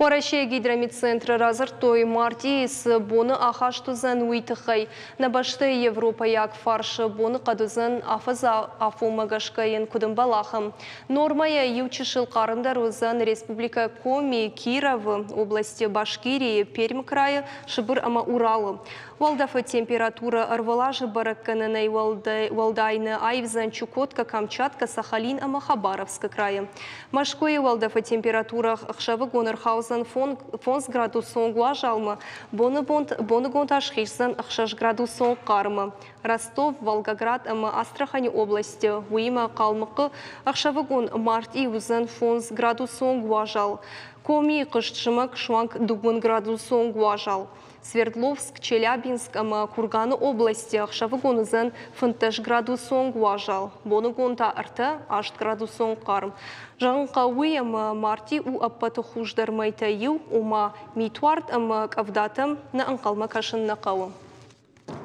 Уӕрӕсейы гидрометцентры радзырдтой, мартъийы цы боны ахаст уыдзӕн, уый тыххӕй. Нӕ бӕстӕйы европӕйаг фарсы боныхъӕд уыдзӕн афӕдзы афонмӕ гӕсгӕ йын куыд ӕмбӕлы, ахӕм. Нормӕйӕ иу чысыл хъармдӕр уыдзӕн Республикӕ Коми, Кировы областы, Башкирийы, Пермь крайы, Сыбыр ӕмӕ Уралы. Уӕлдӕфы температурӕ ӕрвылазы бӕрӕггӕнӕнӕй уӕлдай нӕ аивдзӕн Чукотка, Камчатка, Сахалин ӕмӕ Хабаровскы крайы. Мӕскуыйы уӕлдӕфы температурӕ ӕхсӕвыгон ӕрхаудзӕн 5 градусон уазалмӕ, боныгон та схиздзӕн 6 градусон хъармы. Ростов, Волгоград ӕмӕ Астраханы областы, уыимӕ Хъалмыхъхъы ӕхсӕвыгон мартъи уыдзӕн 5 градусон уазал. Комийы хъызт зымӕг суанг 2 градусон уазал. Свердловск, Челябинск ӕмӕ Курганы областы ӕхсӕвыгон уыдзӕн 15 градусон уазал, боныгон та 3-8 градусон хъарм. Зӕгъын хъӕуы уый, ӕмӕ марти у ӕппӕты хуыздӕр мӕйтӕй иу, ома митуард ӕмӕ къӕвдатӕм нӕ ӕнхъӕлмӕ кӕсын нӕ хъӕуы.